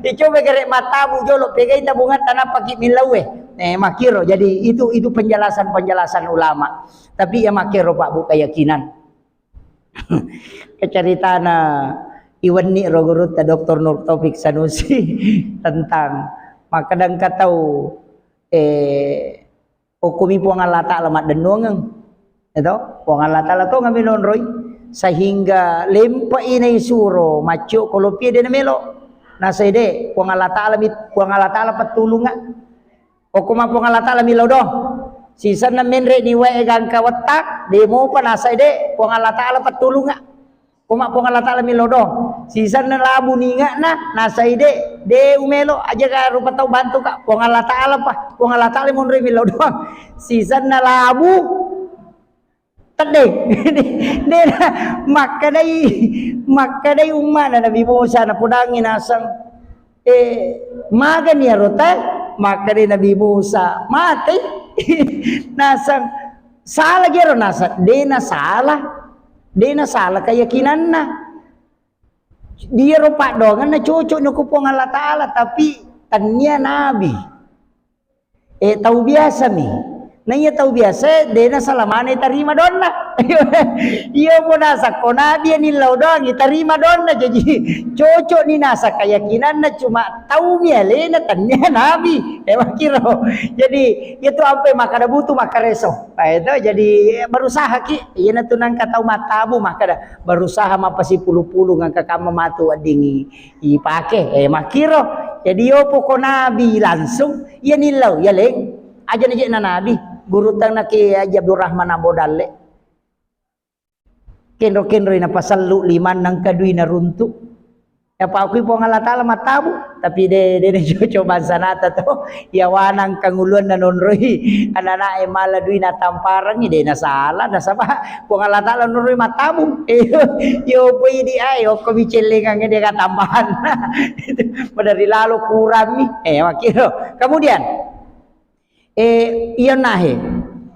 Ya, coba gere matabu jolo pegai tabungan tanah paki millau eh. Eh, makiro. Jadi itu itu penjelasan-penjelasan ulama. Tapi ya makiro Pak Bu keyakinan. Kecaritana iwenni ro gurutta Doktor Nur Taufik Sanusi tentang makkeda engka tau, eh, hukumi Puang Allah Ta'ala maddennuangeng. Eto, Puang Allah Ta'ala to ngami nonroi sehingga lempai naisuro maccio kolopie de namelo. Nasai de, Puang Allah Ta'ala mi, Puang Allah Ta'ala pettulunga. Okko ma Puang Allah Ta'ala millau doang. Sisenna menre ni wae gangka wettang, de mopa nasai de Puang Allah Ta'ala pettulunga. Koma Puang Allah Ta'ala millau doang. Sisenna labu ningakna, nasai de, de umelo, aja ka rupa tau bantu ka. Puang Allah Ta'ala pa, Puang Allah Ta'ala monroi millau doang. Sisenna labu, Deng, dena makkedai, makkedai ummana Nabi Musa, napodangngi naseng, eh, magani iyaro tae? Makkedai Nabi Musa, matei. Naseng, salagi iyaro? Naseng, dena salah. Dena salah keyakinanna. Iyaro paddoangenna cocok ni ko Puang Allah Ta'ala, tapi tennia nabi. Eh, tau biasa mi. Na iya tau biasa, dena salamana tarima doanna. Iya, mo nasakko nabi, iya nillau doang, tarima doanna. Jadi, cocok ni naseng keyakinanna, cuma tau mi alena, tennia nabi. Eh, makkiro. Jadi, iya tu ampe makkada butuh makkareso. Eh, itu jadi, eh, berusaha ki. Iya na tu nangka tau mattabu makkada berusaha mappasipulu-pulu, engka kamma matu weddingngi ipake, eh, makkiro. Jadi, yopo ko nabi langsung, iya nillau, iya leng. Aja na je na nabi, guru tang na Kiai Haji Abdurrahman Ambo Dalle. Kenro-kenroi napasellu limanna, engka dui naruntu. Iya pakui Puang Allah Ta'ala mattabu, tapi de, de, de cocok bangsa nata to. Iya wanang kanguluanna nonroi, anak-anak e mala dui natamparengi, de nasala, nasaba Puang Allah Ta'ala nonroi mattabu. Iyo, iyo poi di ai, okko mi cellengang de katambahanna. Pada ri lalo kurang mi. Eh, makkiro. Kemudian, Eh, iya nahe.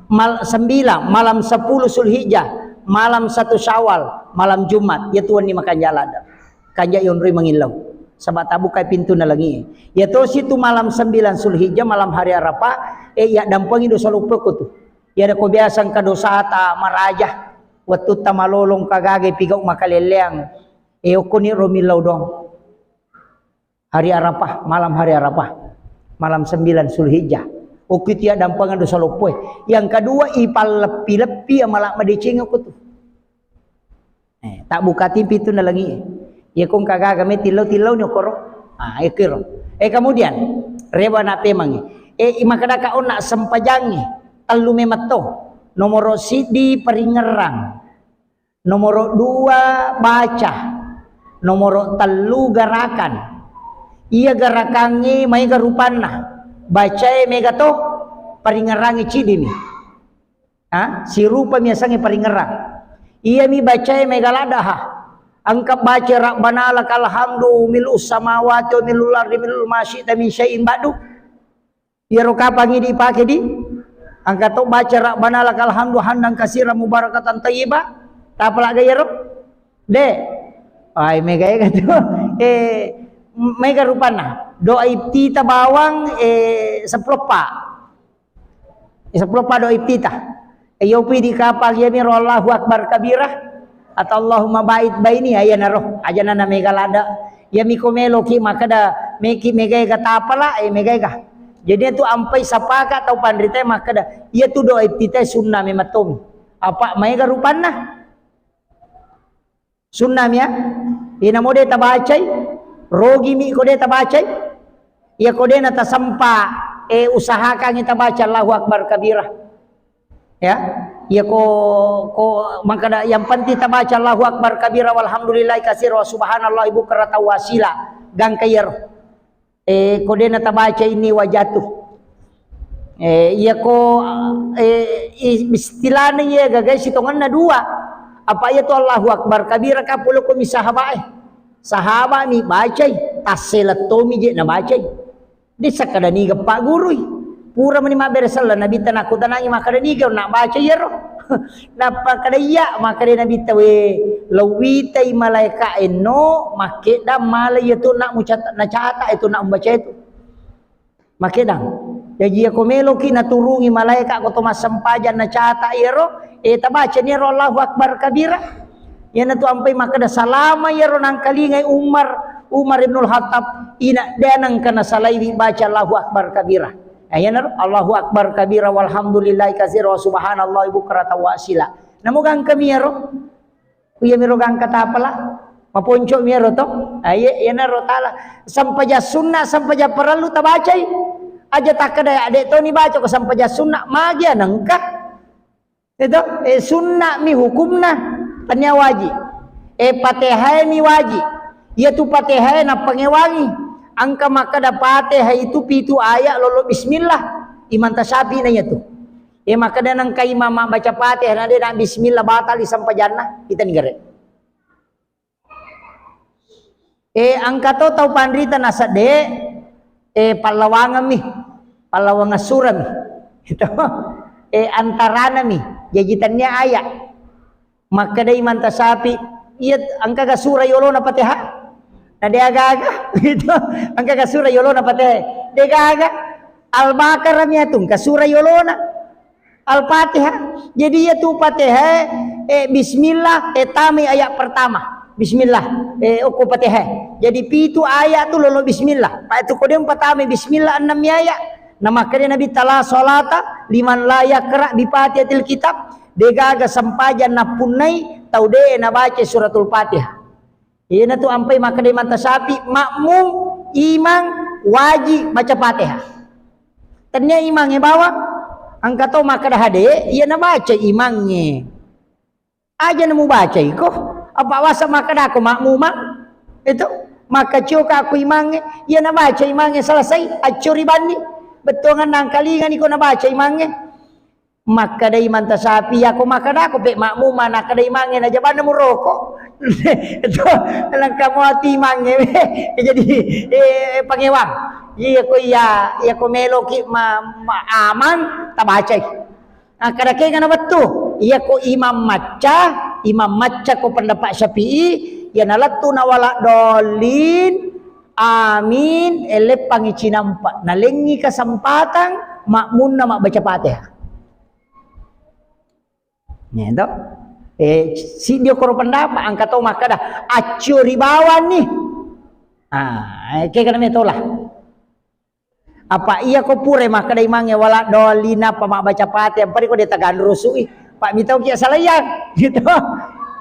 Mal-, sembilan, malam sepuluh Zulhijjah, malam satu Syawal, malam Jumat, iya tu wenni makanja ladde. Kanja yonroi mangillau. Saba tabukai pintunna langi. Iya tosi tu malam sembilan Zulhijjah, malam hari Arafah, eh, iya dampengi dosa loppo ko tu. Iya dako biasa engka dosata maraja. Wettutta malolong kagaga pigau makalelleang. Eh, okkoni ro millau dong. Hari Arafah, malam hari Arafah. Malam sembilan Zulhijjah. Okki tia dampengan dosa loppoe. Yang kedua, ipalleppi-leppi amala madeceng okko tu. Eh, tak buka timpi tu nalangi. Iya kong kagaga me tillau-tillau ni okoro. Ah, ekiro. Eh, kemudian, rewa na pemangi. Eh, makkadaka onna sempajangi. Tellu memetto. Nomoro siddi paringerang. Nomoro dua, baca. Nomoro tellu, gerakan. Iya gerakangnge maega rupanna. Bacae mega to, paringerangnge cidini. Ha? Sirupa miasangnge paringerang. Iyami bacae mega ladde ha. Engka baca Rabbana lakal hamdu mil'us samawati wa mil'ul ardi mil'u ma syi'ta min syai'in ba'du. Iyaro kapang idi ipake di, engka to baca Rabbana lakal hamdu hamdan katsiran mubarakatan thayyiba. Tapalagga iyaro? De. Ai, mega ega tu. Eh, mega rupanna. Doa iftitah bawang, eh, seppulo eppa. Eh, seppulo eppa doa iftitah. Iyopi di kapang iyami ro Allahu Akbar kabira atau Allahumma ba'id baini, ayanaro. Ajana na mega ladde. Iyami ko meloki makkeda meki mega ega tapala, eh, mega ega. Jadi itu ampai sapaka tau panrita makkeda, iya tu doa iftitah sunnah memang tomi. Apa maega rupanna? Sunnah mi ya. Ina mo de tabacai, rogi mi ko de tabacai. Iya ko de na tasempa, eh, usahakan tabaca Allahu Akbar kabira. Ya. Iya ko, ko makkeda yang penting tabaca Allahu Akbar kabira walhamdulillahi katsira wa subhanallahi bukratan wa asila. Gangka iyaro. Eh, ko de na tabaca inni wajatu. Eh, iya ko, eh, i-, istilahna iya gagai sitongenna dua. Apa iya tu Allahu Akbar kabira ka pole ko mi sahabae. Sahaba mi bacai, tassela tomi je na bacai. De sakkeda niga paggurui. Pura mani mabbere selleng Nabitta nakkutanangi makkeda niga onna baca iyaro. Nappa kada iya, makkeda Nabitta, "We, lauwitai malaeka enno, makkedang mala iya tu nak mucata-, nacata itu nak membaca itu." Makkedang. Jaji iya ko meloki naturungi malaeka ko to massempajang nacata iyaro, eh, tabaca ni iyaro Allahu Akbar kabira. Iyana tu ampai makkeda salama iyaro nangkalingai Umar, Umar ibnul Khattab, ina de nengka nasalaiwi baca Allahu Akbar kabira. Nah, iyana Allahu Akbar kabira walhamdulillahi katsira wa subhanallahi bukratan wa asila. Namo gangka mi iyaro. Iya miro gangka tapala. Maponco mi iyaro to. Aye, iyana ro tala. Sempajang sunna, sempajang parellu tabacai. Aja takkeda ade to ni baca ko sempajang sunna, magi nengka. Itu, eh, sunna mi hukumna, tania wajib. Eh, Fatihah mi wajib. Iya tu Fatihah nappangewangi. Engka makkeda Fatihah itu pitu ayat lolo bismillah. Imam Tasyafi'i na iya tu. Eh, makkeda nengka imang mabbaca Fatihah, na de' na bismillah, batali sempajanna. Itani gare. Eh, engka to tau panrita nasedde, eh, pallawangemmi, pallawang assurami. Itu. Eh, antaranami. Jaji tennia aya. Makkeda Imam Tasyafi, "Iya, engkaga sura yolona Fatihah?" Na de' gaga. Gitu. "Engkaga sura yolona Fatihah?" De' gaga. Al-Baqarah mi atu, engka sura yolona Al-Fatihah. Jadi iya tu Fatihah, eh, bismillah, eh, tamai ayat pertama. Bismillah, eh, okko Fatihah. Jadi pitu ayat tu lolo bismillah. Pa itu ko de' patamai bismillah, enam mi ayat. Na makkeda Nabitta, "La salata liman la yaqra bi Fatihatil kitab." De' gaga sempajang nappunnai tau de' nabaca suratul Fatihah. Iyanatu ampai makkeda Imam Tasyafi, makmum, imang, waji baca Fatihah. Tennia imangnge bawang, engka to makkeda hade, iya nabaca imangnge. Aja namubaca iko, apa wasa makkedako makmumang? Itu, makkacio ka aku imangnge, iya nabaca imangnge selesai, accio ri banni. Bettuanganna angkalingani ko nabaca imangnge. Makkedai Imam Tasyafi, "Iyako makkedako pe makmuma nakkeda imangnge najabanna muroko." Itu, lengka muati imangnge. Jadi, eh, pangewang. Iyako iya, iyako meloki ma-, ma-, amang, tabacai. Akkeda kega na wettu, iyako imam macca, imam macca ko pendapat Syafi'i, iya nalettu na wala dolin, amin, eleppangi cinampa, nalengngi kesempatan makmunna mabbaca Fatihah. Nyeto. Eh, siddi okoro pendapat, engka to makkeda, accio ri bawang ni. Ah, eh, kega na metola. Apa iyako pura makkeda imangnge wala dolin nappa mabbaca Fatihah, apa riko de' taganrusui. Pa mitau ki asalaiyang, gitu.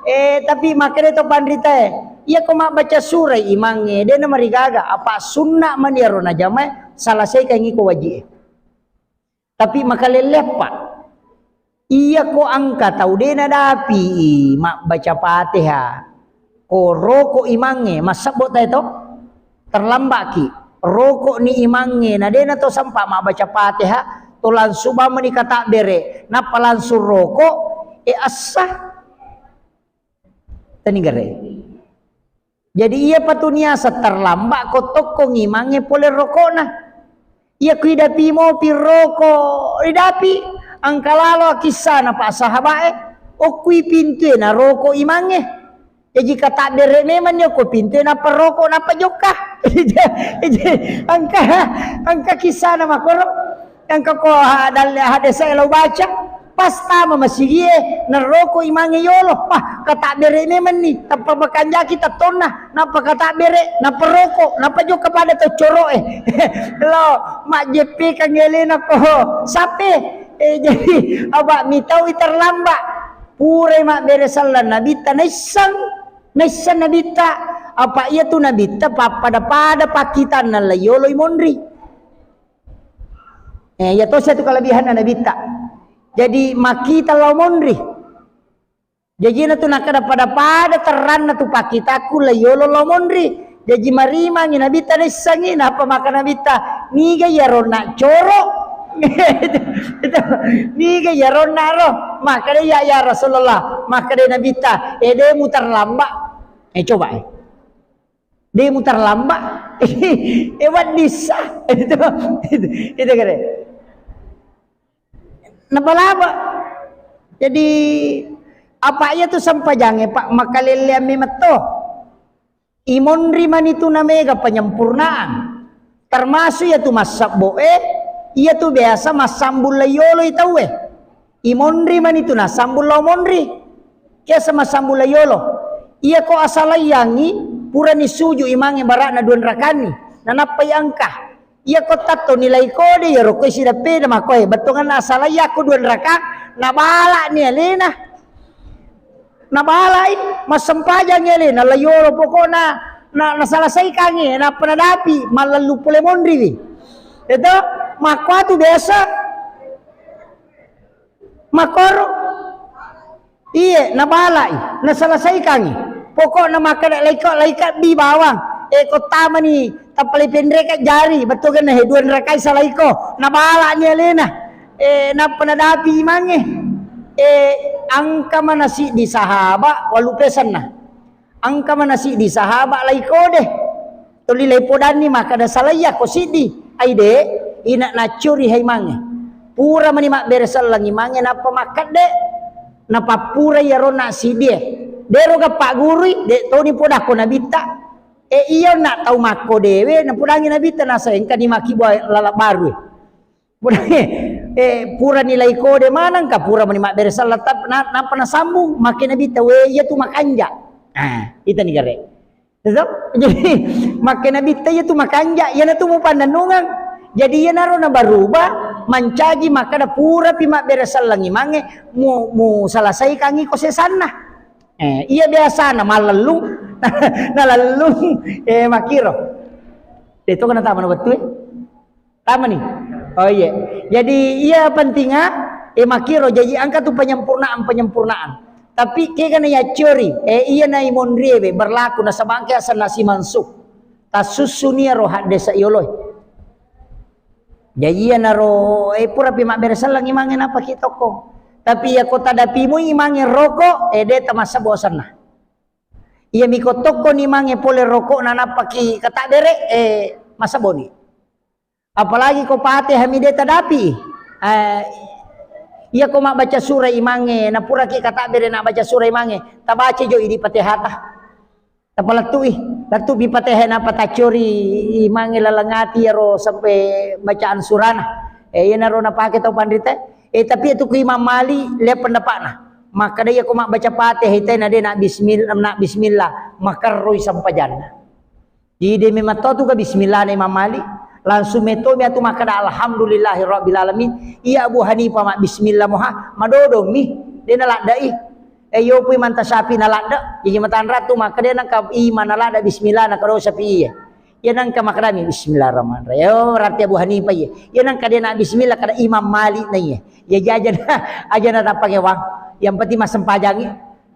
Eh, tapi makkeda to panritae, iyako mabbaca sura imangnge, de' namarigaga, apa sunna mani ero najamae, salasaikangngi ko waji'e. Tapi makalelleappa. Iyako engka tau de' nadapi'i mabbaca Fatihah, ko roko imangnge, massebbo tae to? Terlambaki. Roko ni imangnge, na de' na to sempa mabbaca Fatihah, to langsung bawang mani katabbere, nappa langsung roko, e essa. Tani gare. Jadi iya patu niaseng terlambat ko tokko ngimangnge pole rokona. Iya ku idapi mopi roko, idapi engka lalo kissana pa sahabae, okkui pintue na roko imangnge. Jaji katabbere memang ni okko pintue nappa roko nappa jokka. Engka, engka kissana makkoro. Engka ko ha-, dalle hadese lao baca, pas tama masigie, naroko imangnge yolo. Wah, katabbere memenni, tappa makanjaki tattonna, nappa katabbere, nappa roko, nappa jokka pada to coroe. Lo, majjeppekang elena ko sape. Eh, jadi, apa mitau terlambat. Purai mabbere sallang nabitta naisseng, naisseng nabitta. Apa iya tu nabitta pappada-pada pakkitanna la yolo imonri. Eh, iya tosi tu kalebihanna nabitta. Jadi makkita lao monri. Jaji na tu nakkeda pada-pada terranna tu pakkitaku la yolo lao monri. Jaji marimangi nabitta naissengi, nappa maka nabitta, "Niga iya ronna coro?" Itu, itu. "Niga iya ronna ro?" Makkeda, "Iya, ya Rasulullah." Makkeda nabitta, "Eh, de muterlambat." Eh, coba, eh. De muterlambat. Eh, weddissa. Itu, itu, itu kere. Napalaba. Jadi, apa iya tu sempajangnge, Pak, makalelleang memetto. Imonri mani tu namega penyempurnaan. Termasuk iya tu massebbo e, iya tu biasa massambung laiyolo i tauwe. Imonri mani tu nassambung lao monri. Kiasa massambung laiyolo. Iyako asalaiyangngi, purani suju imangnge bara'na dua rakanni. Nanappai engka. Iyako tatto nilai kode, iyaro koi sidappena makkoe. Bettuanganna asalaiyakko dua rakang, nabala'ni alena. Nabalai, massempajang ele, nalaiyolo pokokna, na, nasalasaikangngi, nappa nadapi, mallallu pole monriwi. Itu, makkuatu biasa, makkoro, iye, nabalai, nasalasaikangngi. Pokokna makkeda laika, laika bi bawang, e, ko tamani, tappa le penreka jari, bettuanna he dua rakai salaiko, nabala'ni alena. Eh, nappa nadapi imangnge. Eh, engka mana siddi sahaba, walu pesanna. Engka mana siddi sahaba lai kode. Tuli lai podanni makkeda salaiya ko siddi. Ai de, ina naccuri hai imangnge. Pura mani mabbere selleng imangnge nappa makkedde. Napappura iyaro na siddie. Dero ga paggurui, de toni podakko nabitta. Eh, iya na tau makkodewe, napodangi nabitta nasa engka ni makkibua lala barue. Pura, eh, pura nilai kode maneng ka pura mani mabbere selleng, tap-, na-, nappa nasambung, makke nabitta, "We, iya tu makanja." Ah, itani gare. Gitu? Jadi, makke nabitta, "Iya tu makanja, iyana tu mupannennungeng." Jadi, iyanaro nabaruba, mancaji makkeda pura pi mabbere selleng imangnge, mu, mu selesaikangi ko sesanna. Eh, iya biasana malellung, nalellung, eh, makkiro. Itu kena taman betul. Tama nih. Oh iya. Jadi iya pentingnya, eh, makkiro. Jadi engka tu penyempurnaan-penyempurnaan. Tapi kega na yaccori, eh, iya na imonriewe berlaku nasaba engka asenna simansuk. Tassussuni iyaro haddesa yoloi. Jadi iyanaro, eh, pura pi mabbere selleng imangnge napaki tokko. Tapi iya ko tadapi mui imangnge roko, eh, de tamassabo asenna. Iya miko tokko ni imangnge pole rokokna nappaki katabbere, eh, massaboni. Apalagi ko Fatihah mi de tadapi. Eh, iya ko mabbaca surah imangnge, napuraki katabbere na baca surah imangnge, tabaca jo idi Fatihata. Tapalettui, lettu bi Fatihah napa taccori imangnge laleng ati iyaro sampai bacaan surana. Eh, iyanaro napake tau panrita. Eh, tapi itu ku Imam Malik, le pendapatna. Makkeda iya ko mabbaca Fatihah ita na de na bismillah, na bismillah, makerroi sampajanna. Jadi, de memang to tu ga bismillah na Imam Malik. Langsung meto mi atu makkeda alhamdulillahi rabbil alamin. Iya Abu Hanifah ma bismillah moha, madodong mi. De naladdai. Eh, yo pui manta sapi naladda. Jadi matanra tu makkeda nangka iman naladda bismillah na kado sapi iya. Iya nangka makkeda mi bismillahirrahmanirrahim. Yo berarti Abu Hanifah iya. Iya nangka de na bismillah kada Imam Malik na iya. Ya aja na, aja na tapangewang. Yang penting massempajangi.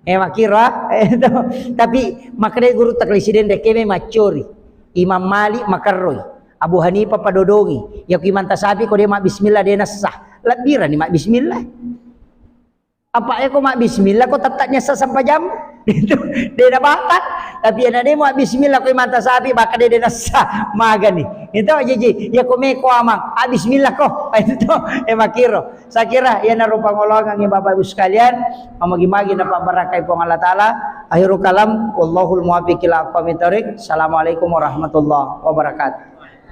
Eh, makkiro, ah. Eh, to. Tapi makkeda guru taklisi den dekke me maccori. Imam Malik makerroi. Abu Hanifah padodongi. Ya ku imanta sapi ko de ma bismillah de nassa. Lebbirani ma bismillah. Apa e ko ma bismillah ko tetap nyessa sampajang. Itu de na batal. Tapi ana de ma bismillah ko imanta sapi baka de de nassa. Magani. Itu aja ji. Ya ko me ko amang. Ah, bismillah ko. Itu eh makkiro. Saya kira iyanaro pangoloangengngi Bapak Ibu sekalian, mamagi-magi napabbarakai Puang Allah Ta'ala. Akhirul kalam, wallahul muwaffiq ila aqwamit thariq. Assalamualaikum warahmatullahi wabarakatuh.